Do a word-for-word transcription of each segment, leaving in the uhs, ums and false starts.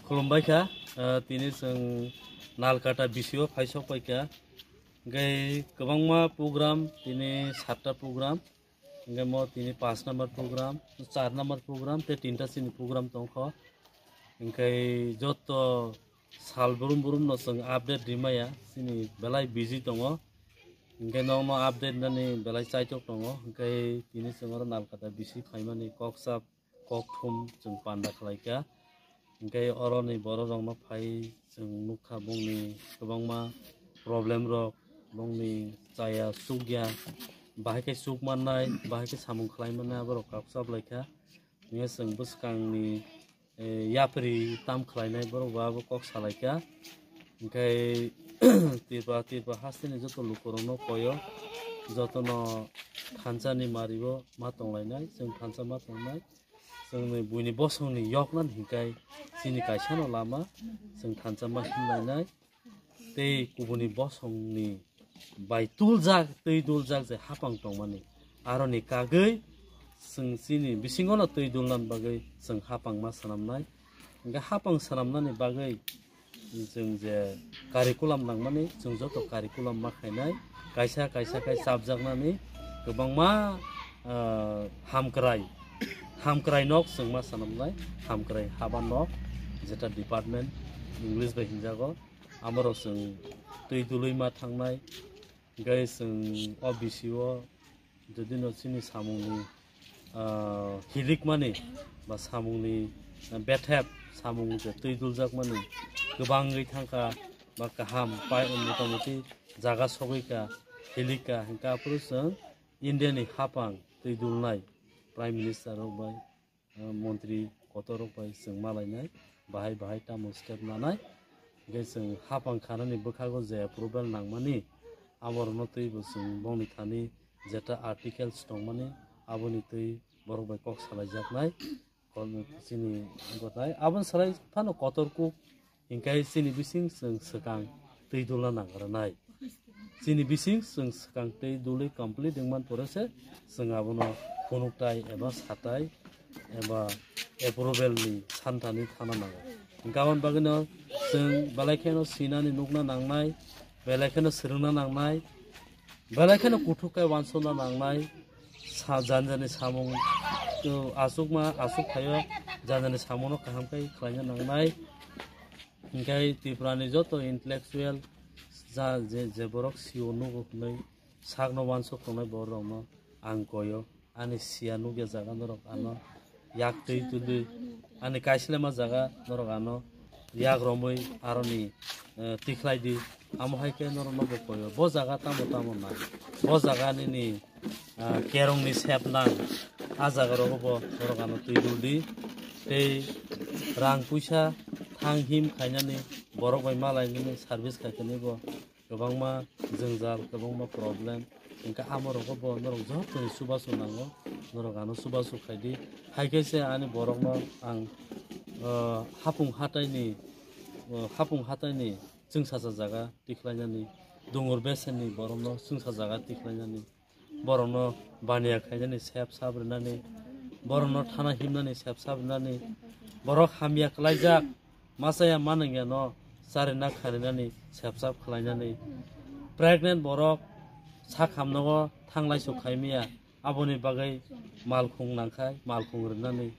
Khulumbai kha, ah, tini chwng Nalkata B C o phai sok pai kha. Hingke kwbangma program, tini satta program, hingke mo tini pash number program, char number program, tei tinta chini program tongkho. Hingke joto sal brum brum no chwng update rimaya, chini belai busy tongo. Hingke nokno update nani belai chaitok tongo. Hingke tini chwng oro Nalkata B C phaimani kok sap kok thum chwng panda khlai kha. Hingke oro ni borok rok no phai chwng nukha bongni kwbangma problem rok, bongni chaya chukya, bahai khe chuk mannai, bahai khe samung khlai mannai, aborok kok sap lai kha. Hingke chwng bwskangni, eh, yapri tam khlainai borok bo abo kok salaikha. Hingke Tripura, Tripura hasteni joto lukurokno koyo, jotono thansa ni mario ma tonglainai, chwng thansa ma tongnai, chwngni buini bosongni yoknani hingkai chini kaisano lama, chwng thansa ma himlainai. Tei kubuni bosongni bai tuljak, twi duljak je hapang tongmani, aroni kagwi chwng chini bisingono twi dulna bagwi chwng hapang ma swnamnai. Hingke hapang swnamnani bagwi chwng je curriculum nangmani, chwng joto curriculum ma khainai, kaisa kaisa khai chapjaknani kwbangma, ah, hamkrai, hamkrai nok chwng ma swnamnai, hamkrai haba nok, jeta department English bai hinjago. Amorok chwng twi dului ma thangnai, hingke chwng o B C o jodi no chini samungni, ah, hilikmani ba samungni, ah, bethep samung je twi duljakmani kwbangwi thangkha ba kaham pai motamoti jaga sogwi ka, hilik ka, hingke aphuru chwng India ni hapang twi dulnai Prime Minister rok bai, ah, montri kotor rok bai chwng malainai, bahai bahai tamo step nanai. Hingke chwng hapang khanani bwkhago je approval nangmani, aborokno twi bo chwng bongni thani jeta articles tongmani, aboni twi borok bai kok salaijaknai. Kon-, chini gotnai. Aboni salai phano kotor kuk Hingke chini bising chwng swkang twi dulna nang rwnai. Chini bising chwng swkang twi dului complete wngman pore se chwng abono phunuktai eba satai eba approval ni santani thana nango. Hingke aboni bagwino chwng belai kheno sinani nukna nangnai, belai kheno swrwngna nangnai, belai kheno kuthuk khe uansukna nangnai, sa-, jani jani samung, uh, aswkma aswk phaio, jani jani samungno kaham khe khlaina nangnai. Hingke Tripura ni joto intellectual ja, je, je borok sio nugo hwnwi sakno uansuk tongnai borok rokno ang koyo. Ani sia nukya jaga norok ano yak twi twi di. Ani kaisilema jaga norok ano yak romwi aroni, eh, tikhlai di. Amo hai khe norok no bo koyo. Bo jaga tamo tamo nang. Bo jaga nini, ah, kerong ni sep nang. A jaga rogo bo norok ano twi dul di. Tei rang puisa thang him khainani borok bai malai nini service khai khe bo kwbangma jwngjal, kwbangma problem, hingke amo rogo bo norok joto ni chubachu nango, norok ano chubachu khai di. Hai khe se ani borok no ang, ah, hapung hatai ni, ah, hapung hatai ni chwngsacha jaga tikhlai nani, dungur besen ni borok no chwngsa jaga tikhlai nani. Borokno baniya khainani sep sap rwnani, borokno thana himnani sep sap rwnani, borok hamya kwlaijak, machaya manwngya no charina kharinani sep sap khlainani, pregnant borok sak hamnogo thanglai sok khaimaya, aboni bagwi malkhung nangkhai malkhung rwnani,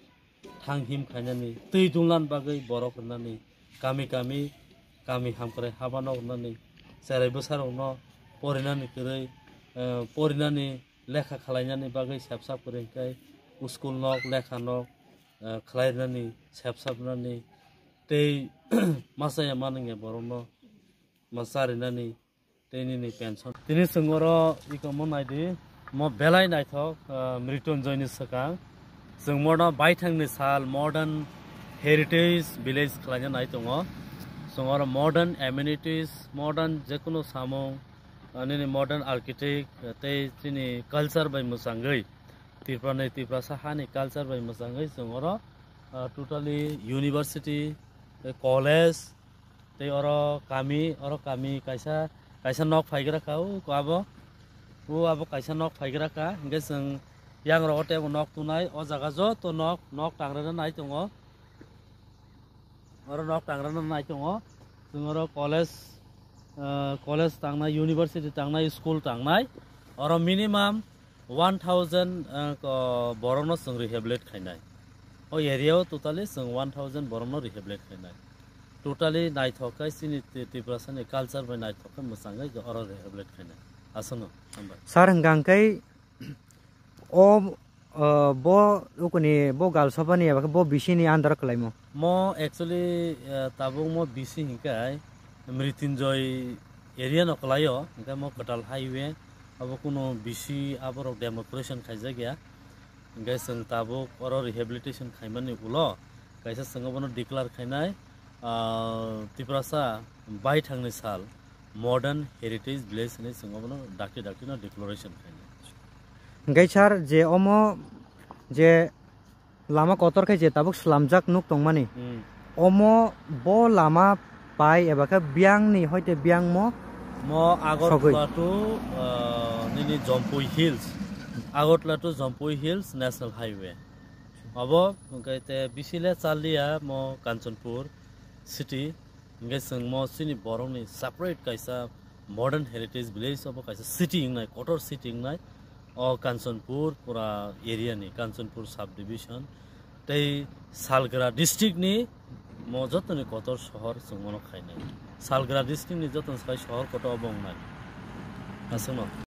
thang him khainani, twi dunglan bagwi borok rwnani, kami kami, kami hamkrai haba nok rwnani, cherai bwsarokno porinani kwrwi, eh, porinani lekha khwlainani bagwi sep sap kwrwi hwnkhe school nok, lekha nok, eh, khwlai rwnani, sep sap rwnani, tei machaya manwngya borokno ma charinani, tei nini pension. Tini chwng oro iko mo naidi, mo belai naithok, ah, Mrityunjoyni swkang. Chwng mono baithangni sal modern heritage village khlaina nai tongo. Chwng oro modern amenities, modern jekunu samung, ah, nini modern architect, ah, tei chini culture bai mwchangwi, Tripura ni Tiprasa hani culture bai mwchangwi chwng oro, ah, totally university, tei college, tei oro kami, oro kami kaisa, kaisa nok phaigra kha, o abo, o abo kaisa nok phaigra kha, hingke chwng Yang rogo tebo nok tunai, o jaga joto nok, nok tangrana nai tongo. Oro nok tangrana nai tongo. Chwng oro college, ah, college tangnai, university tangnai, school tangnai. Oro minimum one thousand, ah, ko-, borokno chwng rehabilitate khainai. O area o totally chwng one thousand borokno rehabilitate khainai. Totally naithok khe chini Ti-, Tiprasani culture bai naithok khe mwchangwi oro rehabilitate khainai. Aswkno, hambai. Sir, hwnkha hwnkhe o, o, bo ukuni bo Galsabani eba khe bo bisini under kwlaimo? Mo actually, eh, tabuk mo bisi hinkai Mrityunjoy area no kwlaio, hinkai mo kwtal highway, abo kuno bisi aborok demonstration khaijak ya. Hinkai chwng tabuk oro rehabilitation khaimani ulo kaisa chwng obono declare khainai, ah, Tiprasa baithangni sal modern heritage village hinwi chwng obono dakti dakti no declaration khainai. Hinkai sir, je omo je lama kotor khe je tabuk slamjak nuk tongmani. Hmm. Omo bo lama pai eba khe biyangni hoite biyangmo Mo sogwi. Agartala to, ah, nini Jampui Hills. Agartala to Jampui Hills National Highway. Abo hwnkhe te bisi le chaliya mo Kanchanpur city. Hwnkhe chwng mo chini borokni separate kaisa modern heritage village obo kaisa city wngnai, kotor city wngnai. O Kanchanpur pura area ni, Kanchanpur subdivision. Tei Salgra district ni mo jotoni kotor sohor chwng mono khainai. Salgra district ni jotoni sai sohor kotor obo wngnai. Aswkno.